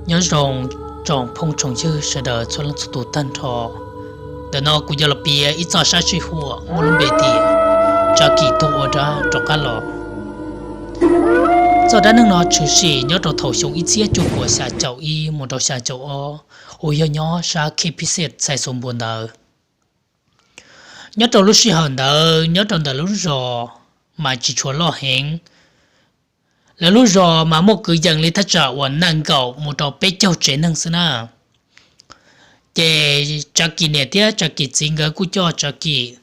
Nyob zoo tsoom phooj tsoom ywg sawv daws txhua leej txhua tus tag nrho. Ntawm no kuv yuav los piav ib txoj sab sij huam muaj lub npe tias Tsa Kim tuag ua dab rov qab los. Txoj dab neeg no tshwm sim nyob rau thaum xyoo ib txhiab cuaj puas xya caum ib mus rau xya caum ob, uas yog nyob sab khej phij xej txhais xus npua ntawd. Nyob rau lub sij hawm ntawd nyob rau ntawm lub zos mas tsis tshua loj heev. Lawv lub zos mas muaj kwv yees li thaj tsam uas nees nkaum mus rau peb caug tsev neeg xwb na. Ces Tsa Kim niam thiab Tsa Kim txiv nkawd kuj coj Tsa Kim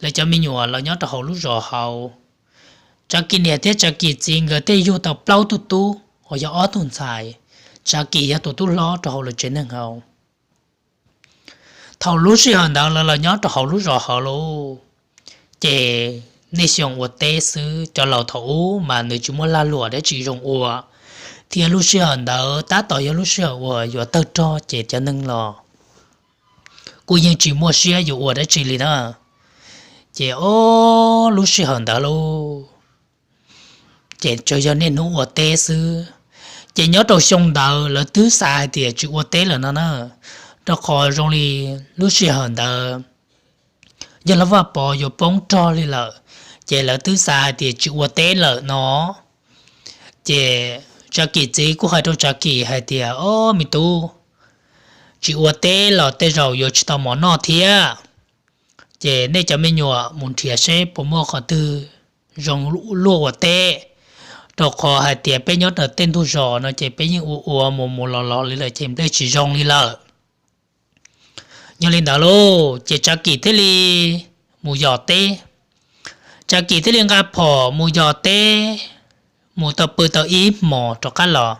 lawv cov me nyuam los nyob rau hauv lub zos hauv. Tsa Kim niam thiab Tsa Kim txiv nkawd thiaj yug tau plaub tug tub uas yog ob tug ntxhais. Tsa Kim yog tus tub hlob rau hauv lawv tsev neeg hauv. Thaum lub sij hawm ntawd lawv los nyob rau hauv lub zos hauv lauj, ces nej xyoo ua teb xwb, cov laus thaum ub mas nws tsis muaj lag luam dab tsi zoo ua, thiab lub sij hawm ntawd tab tom yog lub sij hawm uas yuav tawg rog ces cov neeg los kuj yeej tsis muaj siab yuav ua dab tsi li na. Ces ob lub sij hawm ntawd lauj, ces tsuas yog niaj hnub ua teb xwb. Ces nyob rau xyoo ntawd lawv twb xav hais tias tsis ua teb lawm no na, rau qhov zoo li lub sij hawm ntawd yog lub vaj pov yuav poob rog li lawm, ces lawv twb xav hais tias tsis ua teb lawm no. Ces Tsa Kim txiv kuj hais rau Tsa Kim hais tias, Ob me tub, tsis ua teb los tej zaum yuav tsis tau mov noj thiab. Ces nej cov me nyuam mus nrhiav seb puas muaj qhov twg zoo luaj ua teb, rau qhov hais tias peb nyob ntawm tej ntug zos no ces peb yeej ua ua mus mus los los li lawm ces nplej tsis zoo li lawm. Yog li ntawd lauj, ces Tsa Kim thiaj li mus yos teb. Tsa Kim thiaj li nqa phom mus yos teb, mus tau pw tau ib hmos rov qab los.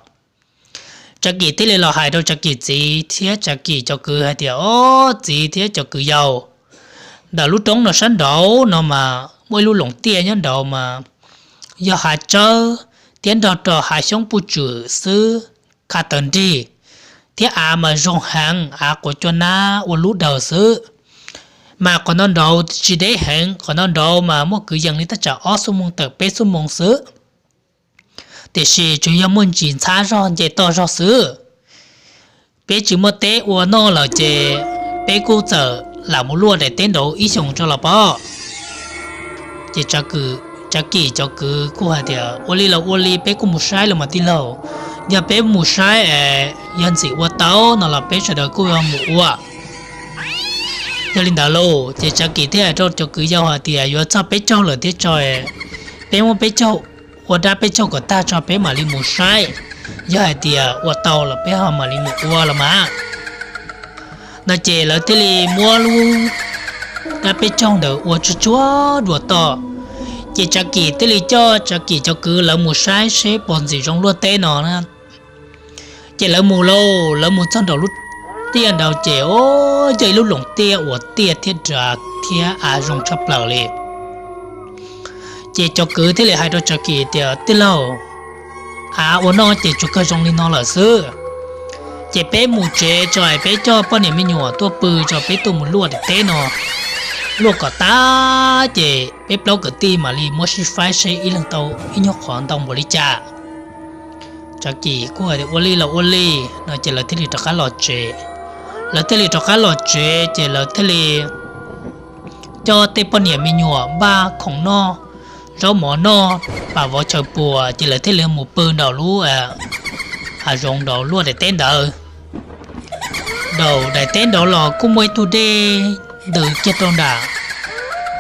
Tsa Kim thiaj li los hais rau Tsa Kim txiv thiab Tsa Kim cov kwv hais tias, Ob txiv thiab cov kwv yau, ntawm lub roob no sab nraud no mas muaj ib lub loos tiaj nyob nraud mas yog hav tsawb thiab nrog rau hav xyoob puj tswm xwb, kha taws nrig, thiab av mas zoo heev, av quav cua nab ua lub daws xwb. Mas qhov no nraud tsis deb heev, qhov no nraud mas muaj kwv yees li thaj tsam ob xuab moos tawm peb xuab moos xwb. Tiam sis tsuas yog muaj ntsis ntxhab zog nce toj zog xwb. Peb tsis muaj teb ua noj lawm ces peb kuj txawm lam mus luaj daim teb nraud ib xyoos tso los pom. Ces Tsa Kim cov kwv kuj hais tias, Ua li los ua li, peb kuj mus saib los mas tij laug. Yog peb mus saib es yog ntxim ua tau no los peb sawv daws kuj mus ua. Yog li ntawd lauj, ces Tsa Kim thiaj hais rau cov kwv yau hais tias, Yuav txog peb caug lawm thiab tso, peb muab peb caug ua dab peb caug kom tag tso peb mam li mus saib. Yog hais tias ua tau los peb ho mam li mus ua los mas. No ces lawv thiaj li muab lub dab peb caug ntawd ua tsuag tsuag dua toj. Ces Tsa Kim thiaj li coj Tsa Kim cov kwv lawv mus saib seb puas ntxim zoo luaj teb no na. Ces lawv mus lauj, lawv mus txog nraum lub tiaj nraud ces, o, yog ib lub loos tiaj uas tiaj thiab dav thiab av zoo tshaj plaws li. Ces cov kwv thiaj li hais rau Tsa Kim tias, Tij laug, av ua noj ces tsuas kawg zoo li no lawm xwb. Ces peb mus tsev tso es peb coj poj niam me nyuam tuaj pw tso, peb tuaj mus luaj daim teb no. Luaj kom tag ces peb plaub kwv tij mam li muab sib faib seb ib leeg tau ib nyuag qhov ntau npaum li cas. Tsa Kim kuj hais tias, Ua li los ua li. No ces lawv thiaj li rov qab los tsev. Lawv thiaj li rov qab los tsev ces lawv thiaj li coj tej poj niam me nyuam npaj khoom noj, zaub mov noj, pam vov chaw puas, ces lawv thiaj li mus pw nraum lub hav zoov nraud luaj daim teb ntawd. Nraum daim teb nraud los kuj muaj ib tug dej ntws kiag rau nram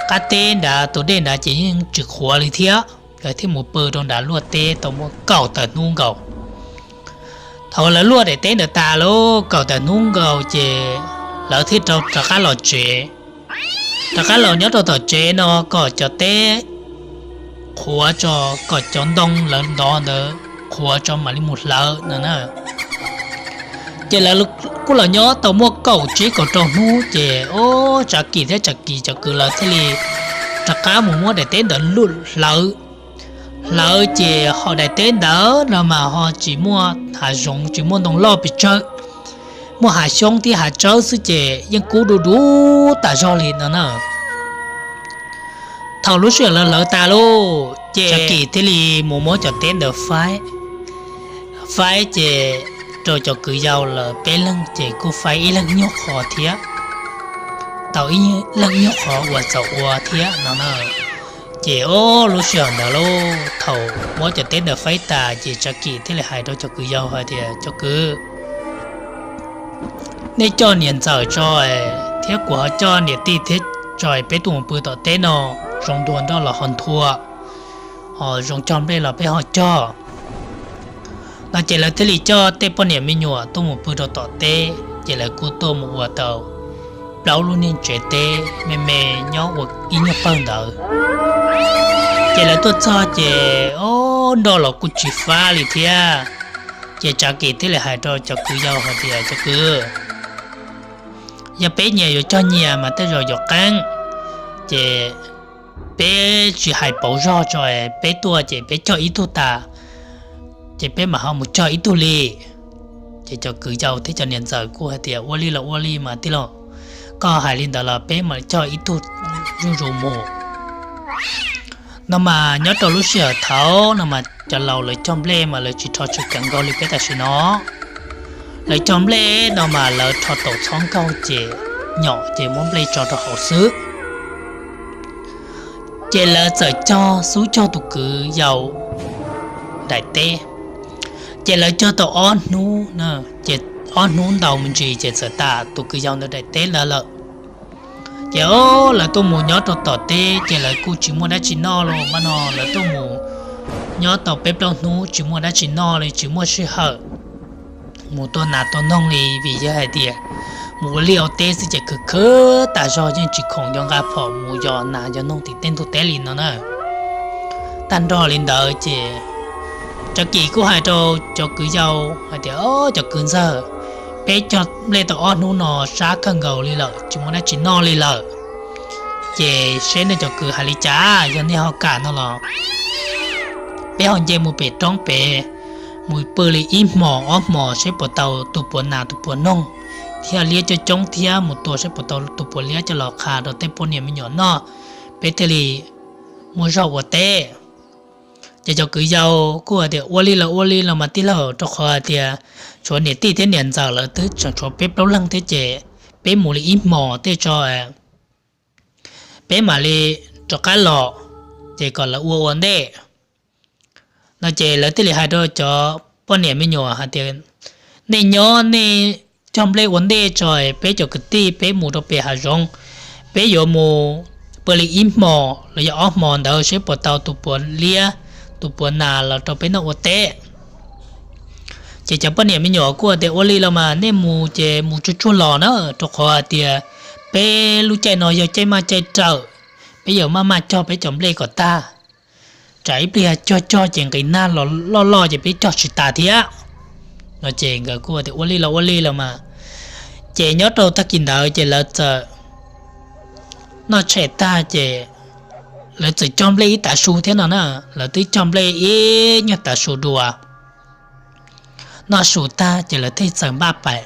qab teb nrad, tus dej nrad ces yeej tsis qhuav li thiab. Lawv thiaj mus pw rau nrad luaj teb tau muaj kaum tawm hnub nkaus. Thaum lawv luaj daim teb ntawd tas lawm kaum tawm hnub nkaus ces lawv thiaj rov qab los tsev. Rov qab los nyob rau tom tsev no kom cov teb qhuav tso, kom cov ntoo lawv ntov ntawd qhuav tso mam li mus hlawv no na. Ces lawv kuj los nyob tau muaj kaum tsib kaum rau hnub ces, o, Tsa Kim thiab Tsa Kim cov kwv lawv thiaj li rov qab mus muab daim teb ntawd hlawv. Hlawv ces hauv daim teb ntawd no mas ho tsis muaj hav zoov, tsis muaj ntoo loj pes tsawg, muaj hav xyoob thiab hav tsawb xwb ces yeej kub du du tas zog li no na. Thaum lub sij hawm lawv hlawv tas lauj ces Tsa Kim thiaj li mus muab cov teb ntawd faib. Faib ces rau cov kwv yau lawv peb leeg ces kuj faib ib leeg nyuag qhov thiab, tau ib leeg nyuag qhov uas txaus ua thiab no na. Ces o, lub sij hawm ntawd lauj, thaum muab cov teb ntawd faib tas ces Tsav Kim thiaj li hais rau cov kwv yau hais tias, Cov kwv, nej coj niam ntxawm tso thiab kuv ho coj niam tij thiab tso, peb tuaj mus pw tom teb no, zoo ntuag nroj los ho nthua, ho zoo cog nplej los peb ho cog. No ces lawv thiaj li coj tej poj niam me nyuam tuaj mus pw rau tom teb, ces lawv kuj tuaj mus ua tau plaub lub niag tsev teb me me nyob ua ib nyuag pawg ntawd. Ces lawv tuaj txog ces o, nroj los kuj tsis fab li thiab. Ces Tsav Kim thiaj li hais rau cov kwv yau hais tias, Cov kwv, yog peb nyias yuav cog nyias mas tej zaum yuav qeeb, ces peb tsis hais pauv zog tso, peb tuaj ces peb cog ib tug tas, ces peb mam ho mus cog ib tug li. Ces cov kwv yau thiab cov niam ntxawm kuj hais tias, Ua li los ua li mas tij laug, koj hais li ntawd los peb mam cog ib tug zuj zus mus. No mas nyob rau lub sij hawm thaud no mas cov laus lawv cog nplej mas lawv tsis rho tsw kawv nkaus li peb tam sim no. Lawv cog nplej no mas lawv rho taum txhob nkaug ces nyom ces muab nplej tso rau hauv xwb. Ces lawv txawm cog xub cog tus kwv yau daim teb. Ces lawv cog tau ob hnub, ces ob hnub ntaus me ntsis ces txawm tas tus kwv yau ntawd daim teb ntawd lawm. Ces o, lawv tuaj mus nyob rau tom teb ces lawv kuj tsis muaj dab tsi noj los mas no lawv tuaj mus nyob tau peb plaub hnub tsis muaj dab tsi noj li, tsis muaj sij hawm mus tua nas tua noog li, vim yog hais tias mus ua liaj ua teb xwb ces khwv khwv tas zog yeej tsis khoom yuav nqa phom mus yos nas yos noog tim tej ntug teb li no na. Tag nrho li ntawd ces Tsav Kim kuj hais rau cov kwv yau hais tias, Cov kwv ntxawg, peb cog nplej tau ob hnub no sab kawg nkaus li lawm tsis muaj dab tsi noj li lawm. Ces seb nej cov kwv hais li cas, yog nej ho kam no los peb ho nce mus pem roob pem, mus pw li ib hmos ob hmos seb puas tau tus puav nas tus puav noog thiab liab coob coob thiab mus tua seb puas tau tus puav liab coj los qha rau tej poj niam me nyuam noj, peb thiaj li muaj zog ua teb. Ces cov kwv yau kuj hais tias, Ua li los ua li los mas tij laug, rau qhov hais tias tshuav niam tij thiab niam ntxawm lawv twb tseem tshuav peb plaub leeg thiab ces peb mus li ib hmos tej tso peb mam li rov qab los, ces kom lawv ua ua ntej. No ces lawv thiaj li hais rau cov poj niam me nyuam hais tias, Nej nyob nej cog nplej ua ntej tso, peb cov kwv tij peb mus rau pem hav zoov, peb yuav mus pw li ib hmos los yog ob hmos ntawd seb puas tau tus puav liab tus puav nas los rau peb noj ua teb. Ces cov poj niam me nyuam kuj tias, Ua li los mas nej mus ces mus tsuag tsuag los na, rau qhov hais tias peb lub caij no yog caij maj caij rawm, peb yuav maj maj cog peb cov nplej kom tag, tsam ib pliag cog cog ces nqis nag los loj loj ces peb cog tsis tas thiab. No ces nkawd kuj tias, Ua li los ua li los mas. Ces nyob rau tag kis ntawd ces lawv txawm noj tshem tag ces lawv txawm cog nplej ib tav su thiab no na. Lawv twb cog nplej ib nyuag tav su dua, noj su tag ces lawv thiaj txawm npaj pais.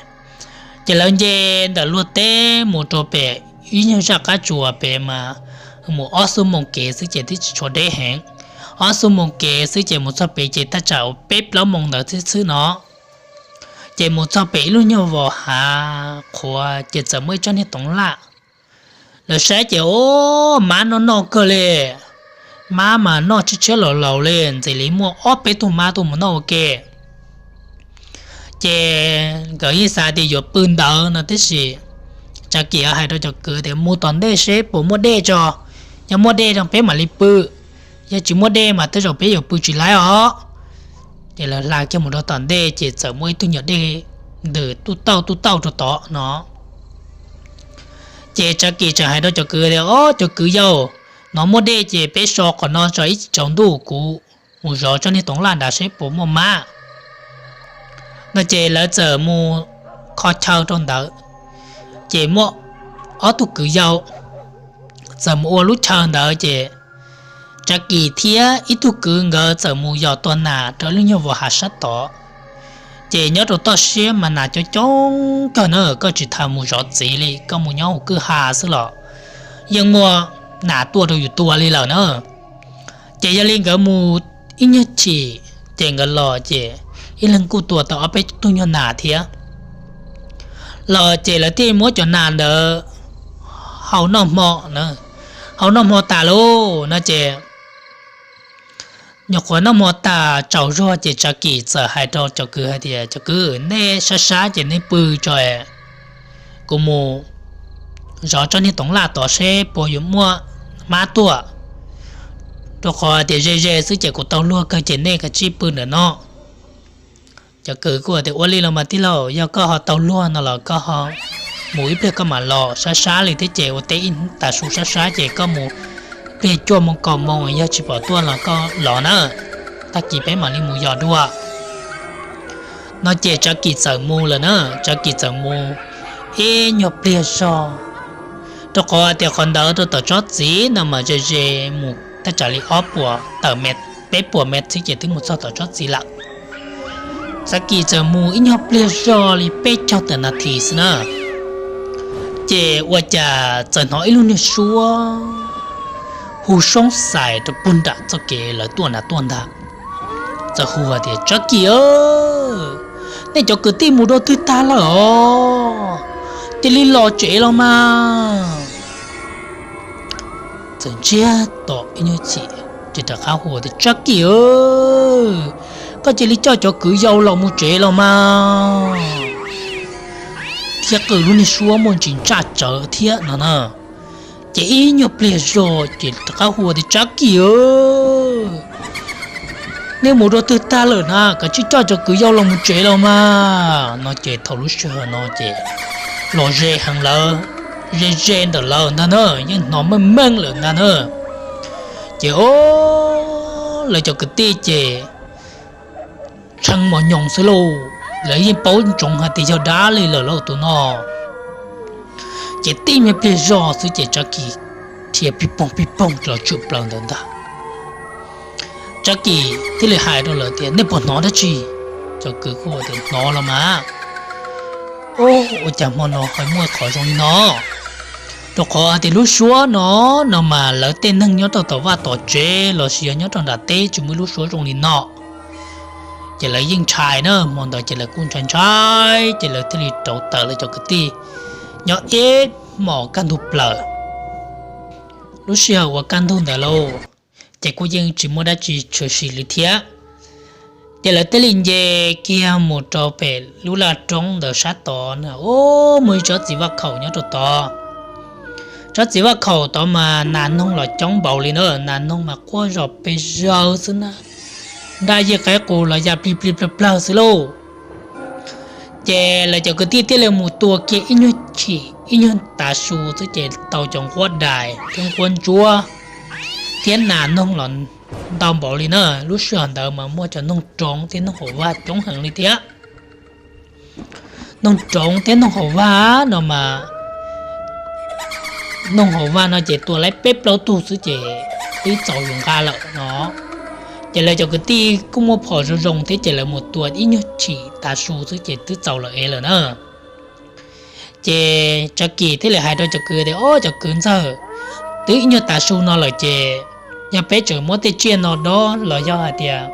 Ces lawv nce ntawm luag teb mus rau pem ib nyuag zaj qab tsuas pem mas mus ob xuab moos kev xwb ces twb tsis tshua deb heev. Ob xuab moos kev xwb ces mus txog pem ces thaj tsam peb plaub moos ntawd xwb xwb no. Ces mus txog pem ib lub nyuag vos hav qhuav ces txawm muaj ib tsob niag toov laj. Lawv saib ces, Ub, mab noj noj kawg li. Mab mas noj tshiab tshiab laus laus li, ntxim li muaj ob peb tug mab tuaj mus noj ua ke. Ces nkawd yeej xav tias yuav pw ntawd no tiam sis Tsav Kim hais rau cov kwv tias, Mus tom ntej seb puas muaj dej tso, yog muaj dej no peb mam li pw, yog tsis muaj dej mas tej zaum peb yuav pw tsis laib os. Ces lawv hla kiag mus rau tom ntej ces txawm muaj ib tug nyuam dej ntws tuj tauj tuj tauj rau tod no. Ces Tsav Kim tseem hais rau cov kwv tias, Ob, cov kwv yau, no muaj dej ces peb so qhov no tso ib tsam tsaus ntuj kuv mus zov tsob niag toov laj nrad seb puas muaj mab. No ces lawv txawm mus kho chaw rau ntawd, ces muaj ob tug kwv yau txawm mus ua lub chaw ntawd ces Tsav Kim thiab ib tug kwv nkawd txawm mus yos tua nas rau lub nyuag vos hav sab tod. Ces nyob rau toj siab mas nas coob coob kawg na, koj tsis tas mus zov txiv li, koj mus nyob hauv kwj ha xwb los yeej muaj nas tuaj rau yus tua li lawm na. Ces yog li nkawd mus ib nyuag chim ces nkawd los ces ib leeg kuj tua tau ob peb tug nyuag nas thiab. Los ces lawv thiaj muab cov nas ntawd hau noj hmo, hau noj hmo tas lawm no ces nyuam qhuav noj hmo tas tsaus zog ces Tsav Kis txawm hais rau cov kwv hais tias, Cov kwv, nej sab sab ces nej pw tso, kuv mus zov tsob niag toov laj tod seb puas yuav muaj mab tuaj, rau qhov tias ze ze xwb ces kuv tau luag kawg ces nej kav tsij pw ntawm no. Cov kwv kuj tias, Ua li los mas tij laug, yog koj ho tau luag no los koj ho mus ib pliag koj mam los, sab sab li thiab ces ua teb ib tav su sab sab ces koj mus pliag cuaj moo kaum moo yog tsis pom tuaj los koj los na, tag kis peb mam li mus yos dua. No ces Tsav Kis txawm mus lawm na, Tsav Kis txawm mus ib nyuag pliag zog, rau qhov tias qhov ntawd rau tom tsob txiv no mas ze ze mus thaj tsam li ob puas tawm mev, peb puas mev xwb ces twb mus txog tom tsob txiv lawm. Tsav Kis txawm mus ib nyuag pliag zog li peb caug tawm nas this xwb na, ces ua cas txawm hnov ib lub niag suab hu soob xais rau puag nram txoj kev lawv tuaj na tuaj ntag. Txawm hu tias, Tsav Kis, nej cov kwv tij mus dua twg tag lawm os? Cia li los tsev los mas. Txawm ntsiag to ib nyuag chim, ces rov qab hu tias, Tsav Kis, koj cia li coj cov kwv yau los mus tsev los mas. Thiab qw lub niag suab muaj ntsis ntsaj tsawv thiab no na. Ces ib nyuag pliag zog ces rov qab hu tias, Tsav Kis, nej mus dua twg tag lawm na, kav tsij coj cov kwv yau los mus tsev los mas no. Ces thaum lub sij hawm no ces los ze heev lawm, ze ze ntawm lawv ntag na, yeej hnov meej meej lawm ntag na. Ces o, lawv cov kwv tij ces tshee mos nyoos xwb lauj, lawv yeej paub ntsoov hais tias yog dab li lawm lauj tus no. Ces tib me pliag zog xwb ces Tsav Kis dhia pig poog pig poog los tsawm plaws ntawd ntag. Tsav Kis thiaj li hais rau lawv tias, Nej puas hnov dab tsi? Cov kwv kuj tias, Hnov los mas. Ua cas hmo no ho muaj qhov zoo li no? Rau qhov hais tias lub suab no, no mas lawv tej neeg nyob rau tom vaj tom tsev los sis yog nyob rau nram teb tsis muaj ib lub suab zoo li no. Ces lawv yeej ntshai na, hmo ntawd ces lawv kuj ntshai ntshai ces lawv thiaj li rauv taws lawv cov kwv tij nyob ib hmos kaj ntug plaws. Lub sij hawm uas kaj ntug ntawd lauj, ces kuj yeej tsis muaj dab tsi tshwm sim li thiab. Ces lawv thiaj li nce kiag mus rau pem lub laj roob ntawd sab tod na, o, muaj ib tsob txiv vaj khaum nyob rau tod. Tsob txiv vaj khaum tod mas nas noog los coob npaum li na, nas noog mas quaj zom pes zawg xwb na, nraj yij qaib qus los ya plig plig plawg plawg xwb lauj. Ces lawv cov kwv tij thiaj li mus tua kiag ib nyuag chim ib nyuag tav su xwb ces tau cov nquab dais thiab nquab ntsuab thiab nas noog los ntau npaum li na. Lub sij hawm ntawd mas muaj cov noog roov thiab noog haum vaj coob heev li thiab. Noog roov thiab noog haum vaj no mas, noog haum vaj no ces tua laib peb plaub tug xwb ces twb txaus yus nqa lawm no. Ces lawv cov kwv tij kuj muaj phom zoo zoo thiab ces lawv mus tua ib nyuag chim tav su xwb ces twb txaus lawm ev lawm na. Ces Tsav Kis thiaj li hais rau cov kwv tias, Ob, cov kwv ntxawg, twb ib nyuag tav su no lawm ces yog peb tseem muab tej tsiaj no dob los yog hais tias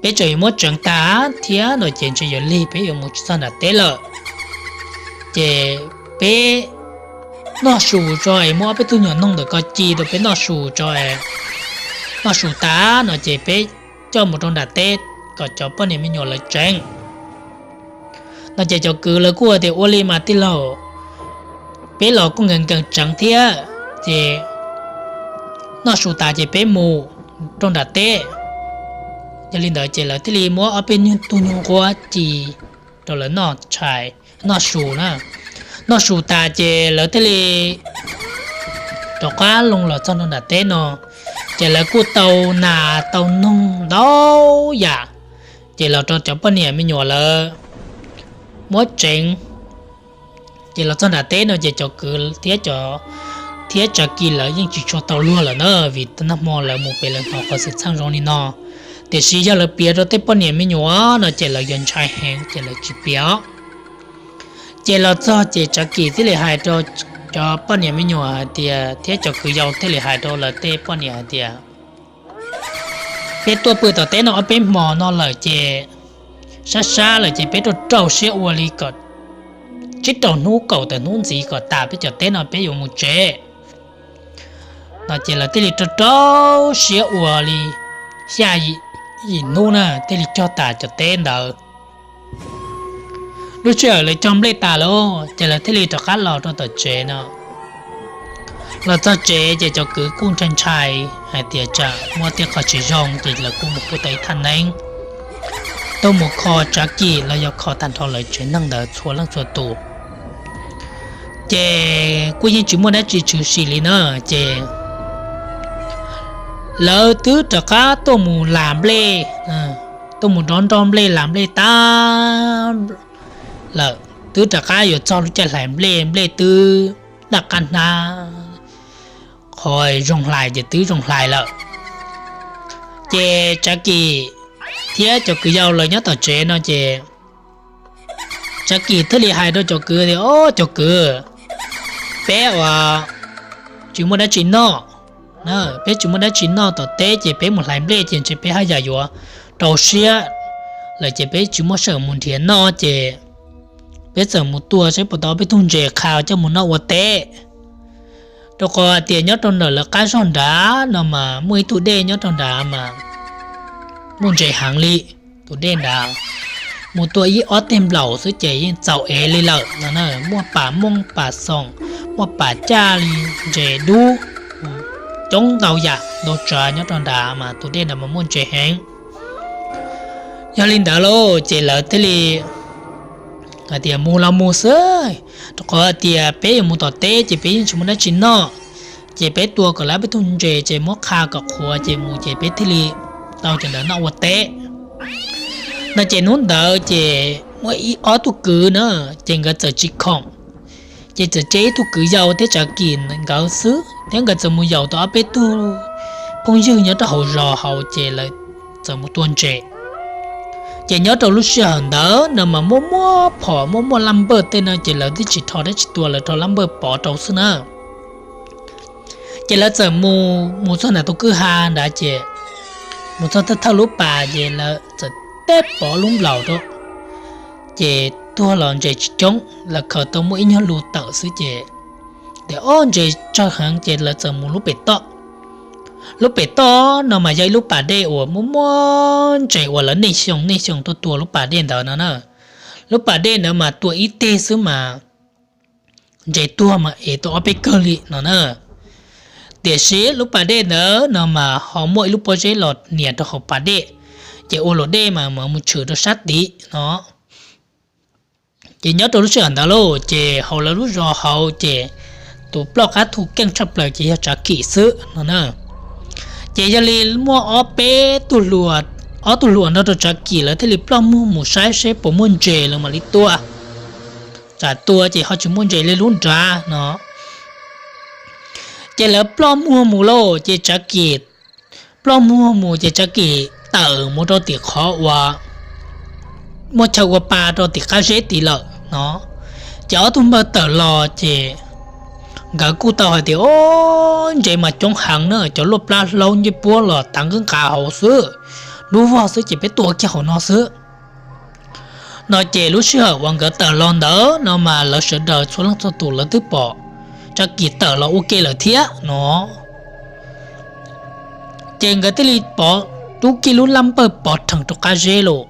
peb tseem yuav muab tseev tas thiab no ces ntshe yuav lig peb yuav mus tsis txog nram teb lawm. Ces peb noj su tso es muab ob peb tug nyuam noog ntawm ko ci rau peb noj su tso es noj su tas no ces peb coj mus rau nram teb kom cov poj niam me nyuam lawv tseev. No ces cov kwv lawv kuj tias, Ua li mas tij laug, peb los kuj nkees nkees tseev thiab ces noj su tas ces peb mus rau nram teb. Yog li ntawd ces lawv thiaj li muab ob peb tug nyuag nquab ci rau lawv noj tshais, noj su na. Noj su tas ces lawv thiaj li rov qab loo los txog rau nram teb no, ces lawv kuj tau nas tau noog ntau yam, ces los rau cov poj niam me nyuam lawv muab tseev. Ces los txog nram teb no ces cov kwv thiab cov, thiab Tsav Kis lawv yeej tsis tshua tau luag lawm na, vim nag hmo lawv mus pem lawv hnov qhov xwm txheej zoo li no. Tiam sis yog lawv piav rau tej poj niam me nyuam no ces lawv yuav ntshai heev ces lawv tsis piav. Ces los txog ces Tsav Kis thiaj li hais rau cov poj niam me nyuam hais tias, thiab cov kwv yau thiaj li hais rau lawv tej poj niam hais tias, Peb tuaj pw tom teb no ob peb hmo no lawm ces sab sab lawm ces peb rau rau siab ua li kom tsib rau hnub kaum tawm hnub ntxiv kom tas peb cov teb no peb yuav mus tsev. No ces lawv thiaj li rau rau siab ua li xya yim hnub na thiaj li cog tas cov teb ntawd. Lub sij hawm lawv cog nplej tas lawm ces lawv thiaj li rov qab los rau tom tsev no. Los txog tsev ces cov kwv kuj ntshai ntshai hais tias tsam muaj tej qhov tsis zoo ces lawv kuj mus kuj tau ib thaj neeb tuaj mus kho Tsav Kim los yog kho tag nrho lawv tsev neeg ntawd txhua leej txhua tus. Ces kuj yeej tsis muaj dab tsi tshwm sim li na, ces lawv twb rov qab tuaj mus las nplej, tuaj mus nrov nroj nplej las nplej tas lawm, twb rov qab yuav txog lub caij hlais nplej, nplej twb daj qab hnab, qhov zoo hlais ces twb zoo hlais lawm. Ces Tsav Kim thiab cov kwv yau lawv nyob tom tsev no ces Tsav Kim thiaj li hais rau cov kwv tias, Ob, cov kwv, peb ua tsis muaj dab tsi noj, peb tsis muaj dab tsi noj tom teb ces peb mus hlais nplej ces ntshe peb haj yam yuav rau siab lawm ces peb tsis muaj sij hawm mus nrhiav noj ces peb txawm mus tua seb puas tau peb tug ntses qha coj mus noj ua teb. Rau qhov hais tias nyob rau ntawm lawv qab zog nrad no mas muaj ib tug dej nyob rau nrad mas muaj ntses heev li. Tus dej nrad mus tua ib ob teg nplaum xwb ces yeej txaus ev li lawm no, muaj pam mooj pam xoom, muaj pam caj li, ntses dub, coob ntau yam ntau tsav nyob rau nrad mas tus dej nrad mas muaj ntses heev. Yog li ntawd lauj ces lawv thiaj li hais tias mus los mus xwb, rau qhov hais tias peb yuav mus tom teb ces peb yeej tsis muaj dab tsi noj, ces peb tua kom lawv peb tug ntses ces muab qha kom qhuav ces mus ces peb thiaj li tau cov ntawd noj ua teb. No ces hnub ntawd ces muaj ib ob tug kwv na, ces nkawd txawm tsis khoom, ces txawm cia ib tug kwv yau thiab Tsav Kim nkawd xwb thiab nkawd txawm mus yaum tau ob peb tug phooj ywg nyob rau hauv zos hauv ces lawv txawm mus tua ntses. Ces nyob rau lub sij hawm ntawd no mas muaj muaj phom muaj muaj laj npawj tej no ces lawv twb tsis rho dab tsi tua, lawv rho laj npawj pov rau xwb na. Ces lawv txawm mus mus txog ntawm tus kwj ha nrad ces mus txog thawj thawj lub pas ces lawv txawm teb pov lub nplaum rau, ces tuag los ntses tsis coob, lawv khaws tau muaj ib nyuag lub tawm xwb ces, ces ob ntses tsawg heev ces lawv txawm mus lub pem toj. Lub pem toj no mas yog ib lub pas dej uas muaj muaj ntses uas lawv niaj xyoo niaj xyoo tuaj tua lub pas dej ntawd no na. Lub pas dej ntawd mas tua ib teg xwb mas ntses tuag mas ev tau ob peb kawg li no na. Tiam sis lub pas dej ntawd no mas ho muaj ib lub pob zeb los nias rau hauv pas dej, ces ua luam dej mas mam mus tshwm rau sab tid no. Ces nyob rau lub sij hawm ntawd lauj ces hauv lawv lub zos hauv ces tus ploj qab thu keej tshaj plaws ces yog Tsav Kim xwb no na. Ces yog li muaj ob peb tug hluas, ob tug hluas nrog rau Tsav Kim lawv thiaj li ploj muag mus saib seb puas muaj ntses lawv mam li tua, tsam tua ces ho tsis muaj ntses li lub nrad no. Ces lawv ploj muag mus lauj ces Tsav Kim, ploj muag mus ces Tsav Kim tawm mus rau tim qhov uas muaj chaw ua pa rau tim qab zeb tid lawm no. Ces ob tug npawg tawm los ces nkawd kuj tau hais tias, Ob, ntses mas coob heev na, cov luaj plab hlaub ncej puab los tav nqab nqa hauv xwb, lub vog xwb ces peb tua kiag hauv no xwb. No ces lub sij hawm uas nkawd tawm los ntawd no mas lawv sawv daws txhua leej txhua tus lawv twb pom Tsav Kim tawm los ua ke lawm thiab no. Ces nkawd thiaj li pov, rub kiag lub laj npawj pov rhees rau qab zeb los,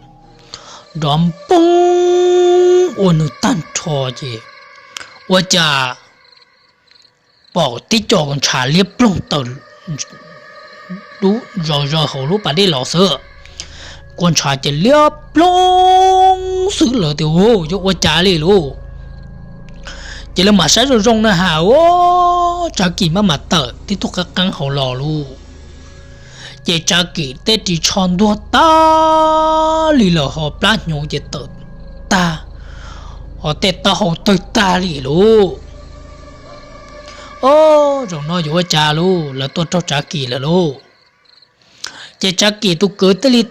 nrov npoob ua nws tag nrho ces ua cas pom tib co kua ntshav liab ploog tawm dub zos zaws hauv lub pas dej los xwb. Kua ntshav ces liab ploog xwb lawv tias, Yuav ua cas li lauj? Ces lawv mam saib zoo zoo na has, Tsav Kim maj mam tawm tib tug qab qeeb hauv los lauj. Ces Tsav Kim tej ris tsho ntuag tag li lawm ho plab hnyuv ces tawm tag, ho tej taub hau tawg tag li lauj. Ob, zaum no yuav ua cas lauj, lawv tua raug Tsav Kim lawm lauj. Ces Tsav Kim tus kwv thiaj li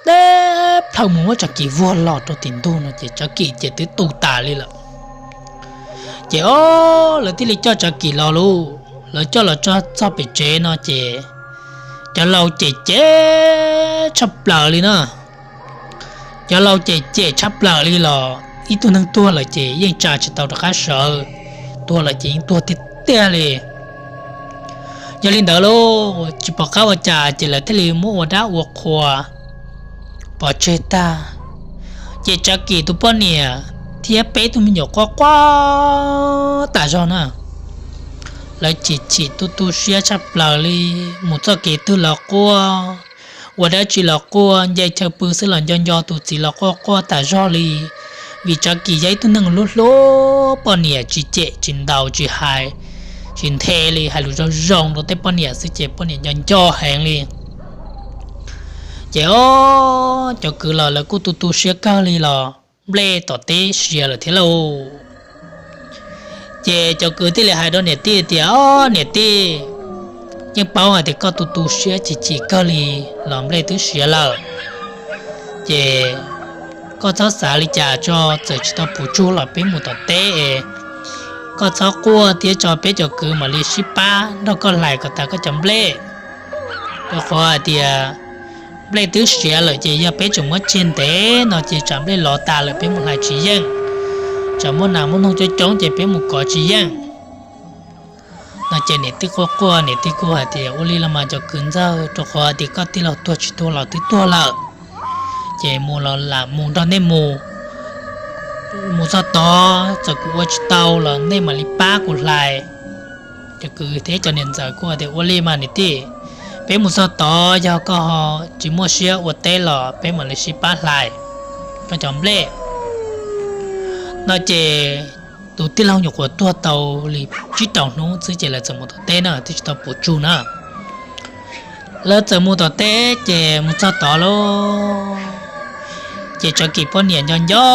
teb plhaw mus muab Tsav Kim vuag los rau tim ntug no ces Tsav Kim ces twb tu tas li lawm. Ces ob, lawv thiaj li coj Tsav Kim los lauj, lawv coj los tso txog pem tsev no ces cov laus cem cem tshaj plaws li na. Cov laus cem cem tshaj plaws li los ib tug neeg tuag lawm ces yeej tsa tsis tau rov qab sawv, tuag lawm ces yeej tuag tiag tiag li. Yog li ntawd los tsis pom qab ua cas ces lawv thiaj li muab ua dab ua qhua pov tseg tag. Ces Tsav Kim tus poj niam thiab peb tug me nyuam quaj quaj tas zog na. Lawv chim chim tu tu siab tshaj plaws li, mus txoj kev twg los quaj, ua dab tsi los quaj, nce chaw pw xwb los nco nco tus txiv los quaj quaj tas zog li. Vim Tsav Kim yog ib tug neeg hlub hlub poj niam, tsis cem tsis ntaus tsis hais, tsis nthe li, hais lus zoo zoo rau tej poj niam xwb ces poj niam nco nco heev li. Ces o, cov kwv los lawv kuj tu tu siab kawg li los nplej tom teb siav lawm thiab lauj. Ces cov kwv thiaj li hais rau niam tij tias, O, niam tij, yeej paub hais tias koj tu tu siab chim chim kawg li los nplej twb siav lawm. Ces koj txhob xav li cas tso, txawm tsis tau puv tsug los peb mus tom teb es koj txhob quaj thiab tso peb cov kwv mam li sib pab nrog koj hlais kom tas koj cov nplej. Rau qhov hais tias nplej twb siav lawm ces yog peb tseem muab tseg ntev no ces tsam nplej lov tas lawm peb mus hlais tsis yeej, tsam muaj nas muaj noog coob coob ces peb mus kov tsis yeej. No ces niam tij quaj quaj, niam tij kuj hais tias, Ua li los mas cov kwv ntxawg, rau qhov tias koj tij laug tuag tsis tuag los twb tuag lawm, ces mus los lam mus nrog nej mus. Mus txog tod txawm kuv ua tsis tau los nej mam li pab kuv hlais. Cov kwv thiab cov niam ntxawm kuj hais tias, Ua li mas niam tij, peb mus txog tod yog koj ho tsis muaj siab ua teb los peb mam li sib pab hlais koj cov nplej. No ces tus tij laug nyuam qhuav tuag tau li tsib rau hnub xwb ces lawv txawm mus tom teb na, twb tsis tau puv tsug na. Lawv txawm mus tom teb ces mus txog tod lauj, ces Tsav Kim poj niam nco nco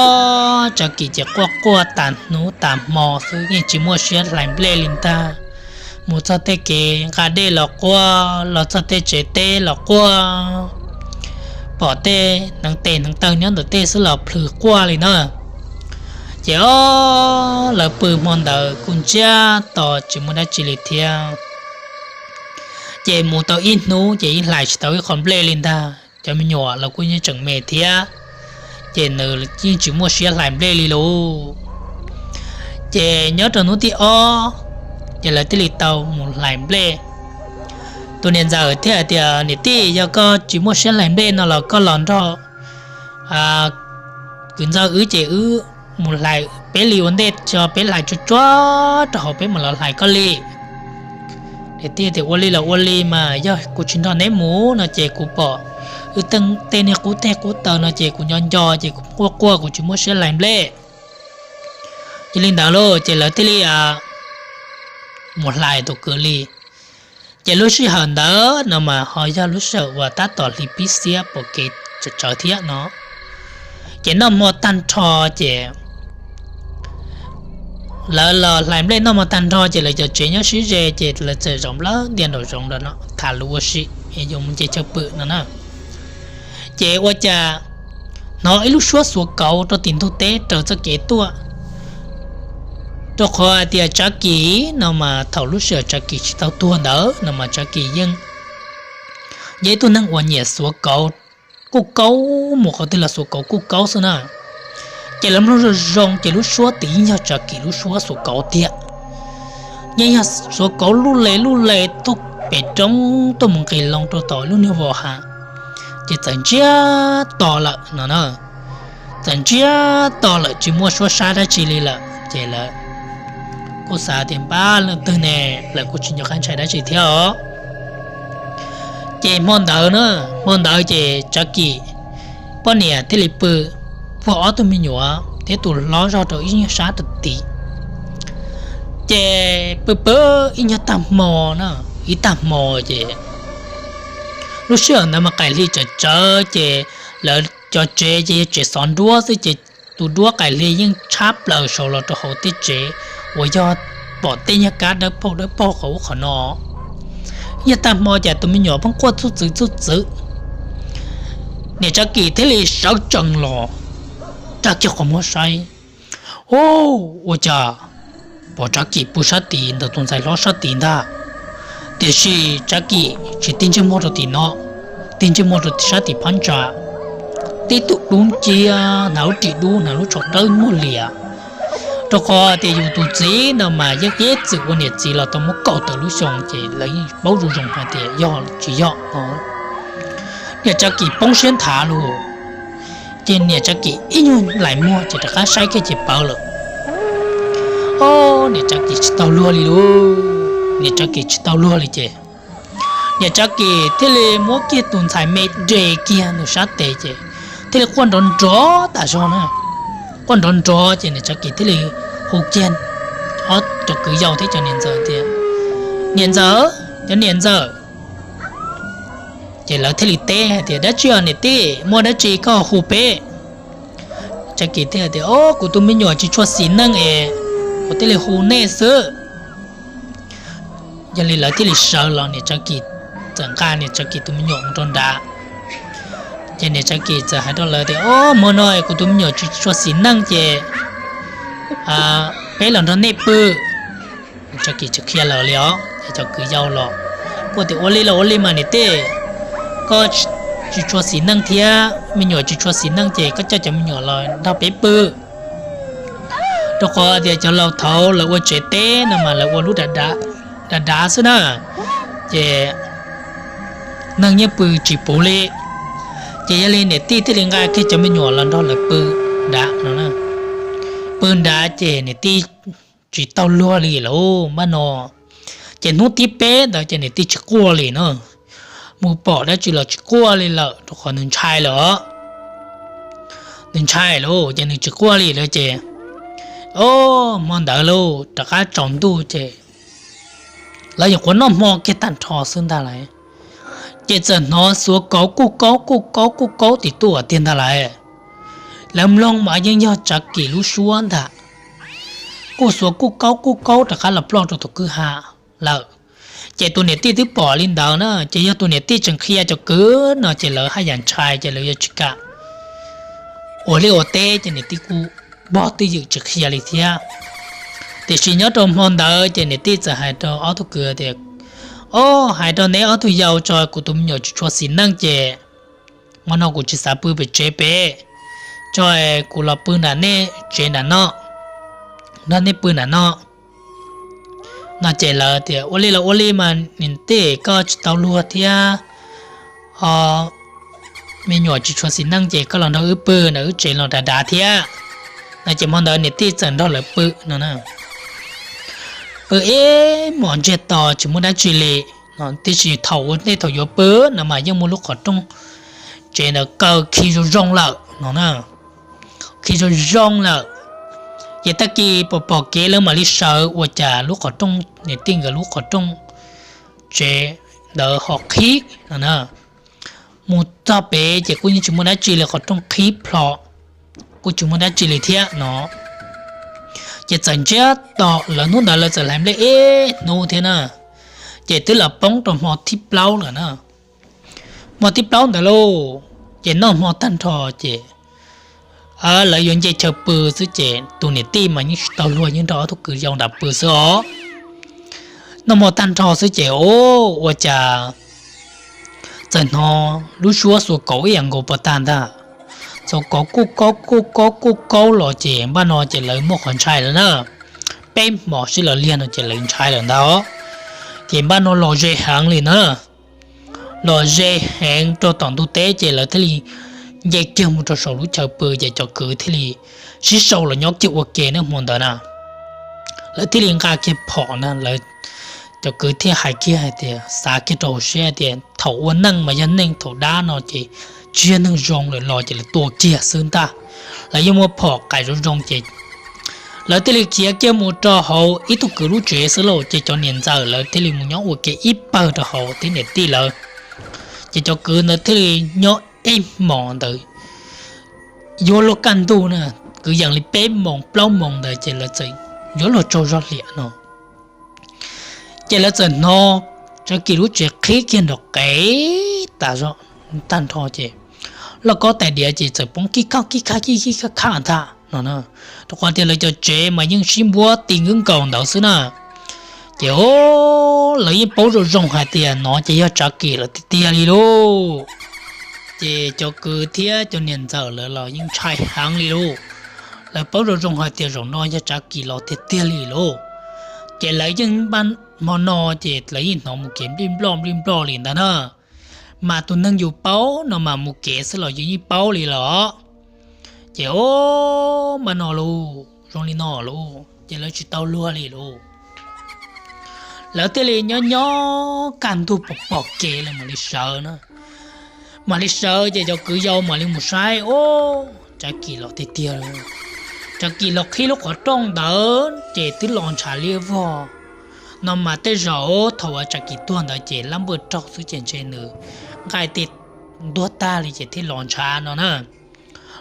Tsav Kim ces quaj quaj tas hnub tas hmo xwb, yeej tsis muaj siab hlais nplej li ntag. Mus txog tej kev nqa dej los quaj, los txog tej tsev teb los quaj, pom tej hneev tes hneev taw nyob ntawm tej xwb los plhws quaj li na. Ces o, lawv pw hmo ntawd kuj ntsiag to tsis muaj dab tsi li thiab. Ces mus tau ib hnub ces yeej hlais tsis tau ib qho nplej li ntag. Cov me nyuam los kuj yeej tseem me thiab, ces nws yeej tsis muaj siab hlais nplej li lauj. Ces nyob rau hnub thib ob, ces lawv thiaj li tau mus hlais nplej. Tus niam ntxawm thiaj hais tias, Niam tij, yog koj tsis muaj siab hlais nplej no los koj los nrog kwv ntxawg wb ces wb mus hlais peb li ua ntej, tso peb hlais tsuag tsuag rau hauv peb mam los hlais koj li. Niam tij tias, Ua li los ua li mas, yog kuv tsis nrog neb mus no ces kuv pom wb tej niag qub teg qub taw no ces kuv nco nco ces kuv quaj quaj kuv tsis muaj siab hlais nplej. Yog li ntawd lauj ces lawv thiaj li mus hlais tus kwv li. Ces lub sij hawm ntawd no mas ho yog lub sij hawm uas tab tom hli pib xiab pom kev tsawv tsawv thiab no. Ces noj hmo tag nrho ces lawv los hlais nplej noj hmo tag nrho ces lawv cov tsev nyob sib ze ces lawv txawm zaum nplawg ntia nraum zoov no tham lus ua si, yuav mus nce chaw pw no na. Ces ua cas hnov ib lub suab xuav kauv rau tim ntug teb raws txoj kev tuaj. Rau qhov hais tias Tsav Kim no mas thaum lub sij hawm Tsav Kim tsis tau tuag ntawd no mas Tsav Kim yeej yog ib tug neeg uas nyiam xuav kauv, kuj kaub mus qhov twg los xuav kauv kuj kaub xwb na. Ces lawv mloog zoo zoo ces lub suab tid yeej yog Tsav Kim lub suab xuav kauv tiag. Yeej yog xuav kauv luj le luj le tuaj pem roob tuaj mus nqis loo rau tom lub niag vos hav, ces txawm ntsiag to lawm no na. Txawm ntsiag to lawm tsis muaj suab sab dab tsi li lawm ces lawv kuj xav tias npab leej twg ne, lawv kuj tsis nco qab ntshai dab tsi thiab os. Ces hmo ntawd na, hmo ntawd ces Tsav Kim poj niam thiaj li pw puag ob tug me nyuam thiab tus hlob zog rau ib nyuag sab rau tid. Ces pw pw ib nyuag tag hmo na, ib tag hmo ces lub sij hawm ntawd mas qaim hli tsawv tsawv ces lawv cov tsev ces yog tsev xov nruab xwb ces tus duab qaim hli yeej tshab plaws saud los rau hauv tej tsev uas yog pom tej nyuag kab dawb paug dawb paug qhov ub qhov no. Yog tag hmo ces tus me nyuam pheej quaj txuj txwv txuj txwv. Niam Tsav Kim thiaj li sawv tsees los rag kiag qhov muag saib, ub, ua cas pom Tsav Kim pw sab tid ntawm tus ntxhais hlob sab tid ntag. Tiam sis Tsav Kim tsis tig ntsej muag rau tim no, tig ntsej muag rau sab tim phab ntsa, tib tug dub nciab, hnav lub ris dub, hnav lub tsho dawb muag lias. Rau qhov tias yus tus txiv no mas yeej ib txwm ua niam txiv los tau muab kaum tawm lub xyoo ces lawv yeej paub zoo zoo hais tias yog tsis yog no. Niam Tsav Kim poob siab nthav lug, ces niam Tsav Kim ib nyuag lais muag ces rov qab saib kiag ces pawv lawm. Ob, niam Tsav Kim tsis tau luag li lauj, niam Tsav Kim tsis tau luag li ces niam Tsav Kim thiaj li muab kiag tus ntxhais me de kiag nws sab tes ces thiaj li quaj nrov nrov tas zog na. Quaj nrov nrov ces niam Tsav Kim thiaj li hu kiag ob cov kwv yau thiab cov niam ntxawm tias, Niam ntxawm, cov niam ntxawm. Ces lawv thiaj li teb hais tias, Dab tsi os niam tij, muaj dab tsi koj hu peb? Tsav Kim thiaj tias, Ob, kuv tus me nyuam tsis tshua xis neej es kuv thiaj li hu nej xwb. Yog li lawv thiaj li sawv los, niam Tsav Kim txawm nqa niam Tsav Kim tus me nyuam mus rau nrad. Ces niam Tsav Kim txawm hais rau lawv tias, Ob, hmo no kuv tus me nyuam tsis tshua xis neej ces peb los nrog nej pw. Niam Tsav Kim tsis qhia lawv li os, ces cov kwv yau los kuj tias, Ua li los ua li mas niam tij, koj tsis tshua xis neej thiab me nyuam tsis tshua xis neej ces koj coj cov me nyuam los nrog peb pw. Rau qhov tias cov laus thaud lawv ua tsev teb no mas lawv ua lub dav dav xwb na, ces neeg yeej pw tsis puv li. Ces yog li niam tij thiaj li nqa kiag cov me nyuam los nrog lawv pw nrad no. Pw nrad ces niam tij tsis tau luag li lauj, npaj no. Ces hnub thib peb ntawd ces niam tij tsis quaj li no. Mus pom dab tsi los tsis quaj li lawm rau qhov nws ntshai lawm os. Nws ntshai lauj, ces nws tsis quaj li lawm ces, ob, hmo ntawd lauj, rov qab tsaus ntuj ces lawv nyuam qhuav noj hmo kiag tag nrho xwb ntag lauj, ces txawm hnov xuav kauv kuj kaub kuj kaub kuj kaub tim tuaj tiag ntag lauj. Lawv mloog mas yeej yog Tsav Kim lub suab ntag, kuj xuav kuj kaub kuj kaub rov qab los ploj rau tus kwj ha lawm. Ces tus niam tij twb pom li ntawd na, ces yog tus niam tij tseem qhia cov kwv no ces lawv haj yam ntshai ces lawv yuav tsis kam ua liaj ua teb, ces niam tij kuj npog twj ywm tsis qhia li thiab. Tiam sis nyob rau hmo ntawd ces niam tij txawm hais rau ob tug kwv tias, Ob, hais rau neb ob tug yau tso, kuv tus me nyuam tsis tshua xis neej ces hmo no kuv tsis xav pw pem tsev pem, tso kuv los pw nram nej tsev nram no, nrog nej pw nram no. No ces lawv tias, Ua li los ua li mas niam tij, koj tsis tau luag thiab, ho me nyuam tsis tshua xis neej ces koj los nrog wb pw nram wb tsev los dav dav thiab. No ces hmo ntawd niam tij txawm nrog lawv pw no. Pw ib hmos ntsiag to tsis muaj dab tsi li no, tiam sis thaum ua ntej thaum yuav pw no mas yeej muaj lub qhov rooj tsev ntawd kaw khi zoo zoo lawm no na, khi zoo zoo lawm. Ces tag kis pom pom kev lawv mam li sawv ua cas lub qhov rooj, niam tij nkawd lub qhov rooj tsev ntawd ho qhib no na. Mus txog pem ces kuj yeej tsis muaj dab tsi li, qhov rooj qhib plho, kuj tsis muaj dab tsi li thiab no. Ces txawm ntsiag to, lawv hnub ntawd lawv txawm hlais nplej ib hnub thiab na, ces twb los poob rau hmo thib plaub lawm na. Hmo thib plaub ntawd lauj, ces noj hmo tag nrho ces lawv yuav nce chaw pw xwb ces tus niam tij mas yeej tsis tau luag, yeej nrog ob tug kwv yau nram pw xwb os. Noj hmo tag nrho xwb ces, o, ua cas txawm hnov lub suab xuav kauv ib yam nkaus puas tag ntag. Xuav kauv kuj kaub kuj kaub kuj kaub los ces npaj no ces lawv muaj qhov ntshai lawm na. Peb hmos sib los liag no ces lawv ntshai lawm ntag. Ces npaj no los ze heev li na. Los ze heev rau tom ntug teb ces lawv thiaj li nce kiag mus rau saum lub chaw pw ces cov kwv thiaj li sib sau los nyob kiag ua ke na hmo ntawd na. Lawv thiaj li nqa kiag phom na, lawv cov kwv thiaj hais kiag hais tias, xav kiag rau hauv siab tias thaum ua neej mas yog neeg, thaum dab no ces tsis yog neeg zoo lawm los ces lawv tua kiag xwb ntag. Lawv yeej muaj phom qaim zoo zoo ces lawv thiaj li khiav kiag mus rau hauv ib tug kwv lub tsev xwb lauj, ces cov niam ntxawm lawv thiaj li mus nyob ua ke ib pawg rau hauv thiab niam tij lawv. Ces cov kwv ntawd thiaj li nyob ib hmos ntawd yuav luag kaj ntug na, kwv yees li peb moos plaub moos ntawd ces lawv txawm yuav luag tsaug zog liam no. Ces lawv txawm hnov Tsav Kim lub tsev qhib kiag nrov qev tas zog tag nrho ces loj kob tais diav ces txawm poob kib kaj kib kaj kib kib kaj kaj ntag no. Rau qhov tias lawv cov tsev mas yeej sib npuab ti nkaus ntawd xwb na. Ces o, lawv yeej paub zoo zoo hais tias no ces yog Tsav Kim lawm tiag tiag li lauj. Ces cov kwv thiab cov niam ntxawm lawv los yeej ntshai heev li lauj. Lawv paub zoo zoo hais tias zaum no yog Tsav Kim los tiag tiag li lauj. Ces lawv yeej, hmo no ces lawv yeej hnov mus kev nplij nploj nplij nploj li ntawd na. Mas tus neeg yus paub no mas mus kev xwb los yus yeej paub li los. Ces o, npaj no lauj, zoo li no lauj, ces lawv tsis tau luag li lauj. Lawv thiaj li nyob nyob kaj ntug pom pom kev lawm mam li sawv na. Mam li sawv ces cov kwv yau mam li mus saib, o, Tsav Kim los tiag tiag lauj. Tsav Kim los qhib lub qhov rooj ntawd ces twb los ntshav liab vog. No mas tej zaum thaum uas Tsav Kim tuag ntawd ces lab npawj raug xwb ces ntshe nws nqaij tej ntuag tag li ces thiaj los ntshav no na.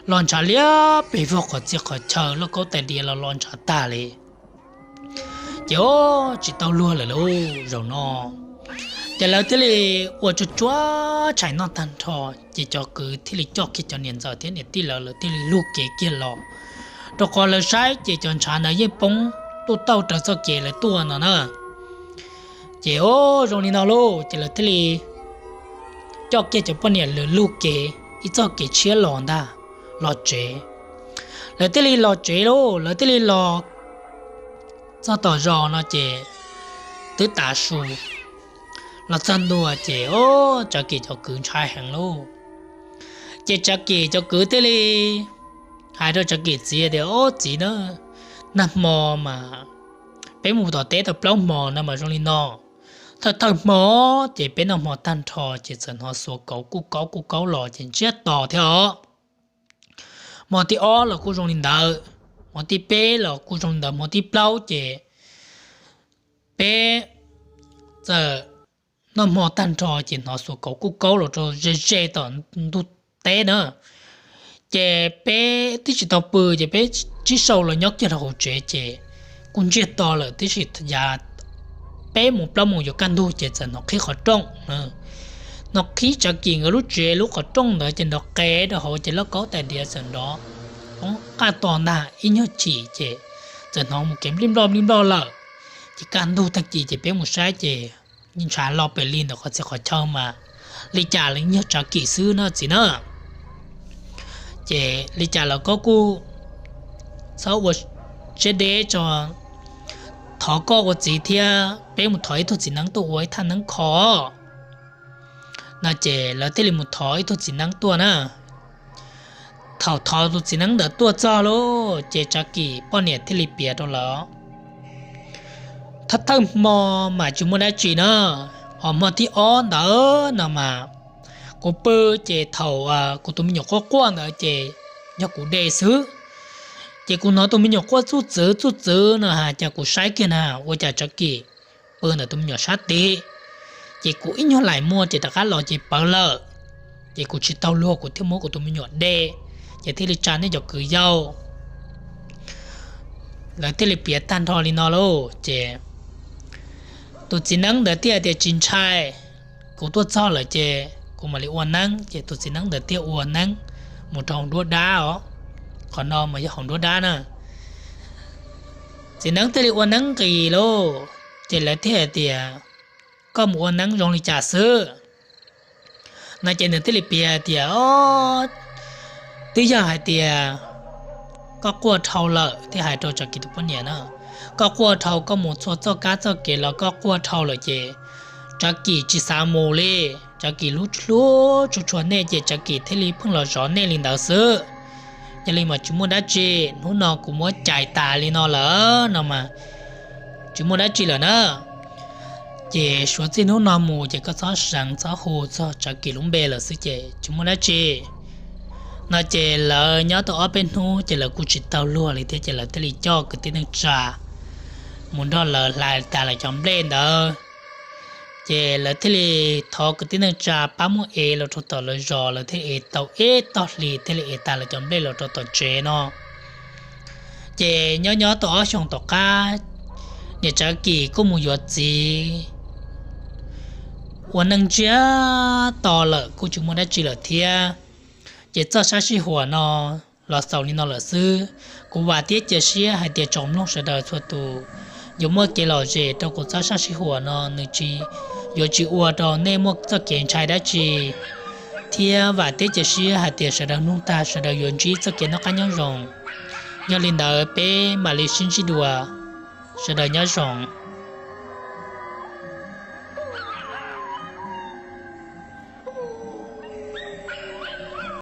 Los ntshav liab pes vog qhov txhia qhov chaw, lauj kaub tais diav los los ntshav tag li. Ces o, tsis tau luag lawm lauj zaum no. Ces lawv thiaj li ua tsuag tsuag tshais noj tag nrho, ces cov kwv thiaj li coj kiag cov niam ntxawm thiab niam tij lawv, lawv thiaj li lug kev kiag los, rau qhov lawv saib ces cov ntshav ntawd yeej poob tuaj tauj raws txoj kev lawv tuaj no na. Ces o, zoo li no lauj, ces lawv thiaj li coj kiag cov poj niam lawv lug kev ib txoj kev tshiab los ntag, los tsev. Lawv thiaj li los tsev lauj, lawv thiaj li los txog tom zos no ces twb tav su. Los txog ntua ces o, Tsav Kim cov kwv ntshai heev lauj. Ces Tsav Kim cov kwv thiaj li hais rau Tsav Kim txiv tias, o txiv na, nag hmo mas peb mus tom teb tau plaub hmo no mas zoo li no. Thawj thawj hmo ces peb noj hmo tag nrho ces txawm hnov xuas kauv kuj kaub kuj kaub los ces ntsiag to thiab os. Hmo thib ob los kuj zoo li ntawd, hmo thib peb los kuj zoo li ntawd, hmo thib plaub ces peb txawm noj hmo tag nrho ces hnov xuas kauv kuj kaub los rau ze ze tom ntug teb na. Ces peb twb tsis tau pw ces peb tsib sau los nyob kiag rau hauv tsev ces kuj ntsiag to lawm tib si, yav peb moos plaub moos yuav kaj ntug ces txawm hnov qhib qhov rooj. Hnov qhib Tsav Kim nkawd lub tsev lub qhov rooj ntawd ces nrov qev rau hauv ces lauj kaub tais diav txawm nrov poob qaj to ntag ib nyuag chim ces txawm hnov mus kev nplij nploj nplij nploj lawm. Ces kaj ntug tag kis ces peb mus saib ces ntshav lo pem li ntawm qhov txhia qhov chaw mas li cas los yog Tsav Kim xwb no txiv na. Ces li cas los koj kuj txhob ua siab deb tso, thov koj ua txiv thiab peb mus thov ib tug txiv neeb tuaj ua ib thaj neeb kho no. Ces lawv thiaj li mus thov ib tug txiv neeb tuaj na. Thaum thov tus txiv neeb ntawd tuaj txog lauj ces Tsav Kim poj niam thiaj li piav rau lawv, thawj thawj hmo mas tsis muaj dab tsi na, ho hmo thib ob ntawd no mas kuv pw ces thaum kuv tus me nyuam quaj quaj ntawd ces yog kuv de xwb. Ces kuv hnov tus me nyuam quaj txuj txwv txuj txwv no ha, ces kuv saib kiag na ua cas Tsav Kim pw ntawm tus me nyuam sab tid. Ces kuv ib nyuag laim muag ces rov qab los ces pawv lawm. Ces kuv tsis tau luag kuv thiaj muab kuv tus me nyuam de, ces thiaj li tsa nej cov kwv yau. Lawv thiaj li piav tag nrho li no lauj ces tus txiv neeb ntawd thiaj tias tsis ntshai, kuv tuaj txog lawm ces kuv mam li ua neeb. Ces tus txiv neeb ntawd thiaj ua neeb mus rau hauv nruab dab os. Qhov no mas yog hauv nruab dab na. Txiv neeb thiaj li ua neeb nqis lauj, ces lawv thiaj hais tias koj mus ua neeb zoo li cas xwb no. Ces nws thiaj li piav tias twb yog hais tias koj quaj dhau lawm, thiaj hais rau Tsav Kim tus poj niam na, koj quaj dhau koj mus txhua txoj kab txoj kev los koj quaj dhau lawm ces Tsav Kim tsis xav mus li. Tsav Kim hlub hlub tshua tshua nej ces Tsav Kim thiaj li pheej los zov nej li ntawd xwb. Yog li mas tsis muaj dab tsi, hnub no kuv muab cais tas li no lawm no mas tsis muaj dab tsi lawm na. Ces suav txij hnub no mus ces koj txhob seev txhob hu txog Tsav Kim lub npe lawm xwb ces tsis muaj dab tsi no. Ces lawv nyob tau ob peb hnub ces lawv kuj tsis tau luag li thiab ces lawv thiaj li coj kwv tij neej tsa mus nrog lawv hlais tas lawv cov nplej ntawd. Ces lawv thiaj li thov kwv tij neej tsa pab muab ev los rau tom lawv zos, lawv thiaj li ev tau ib tog hlis thiaj li ev tas lawv cov nplej los rau tom tsev no. Ces nyob nyob tau ob xyoos tom qab, niam Tsav Kim kuj mus yuav txiv, ua neej ntsiag to lawm kuj tsis muaj dab tsi lawm thiab. Ces txoj sab sij huam no los xaus li no lawm xwb. Kuv vam thiab cia siab hais tias tsoom mloog sawv daws txhua tus yuav muaj kev lom zem rau kuv txoj sia sib huam no nws tsis, yuav tsis ua rau nej muaj txoj kev ntshai dab tsi. Thiab vam thiab cia siab hais tias sawv daws nug tag sawv daws yuav ntsib txoj kev noj qab nyob zoo. Yog li ntawd peb mam li sib ntsib dua. Sawv daws nyob zoo.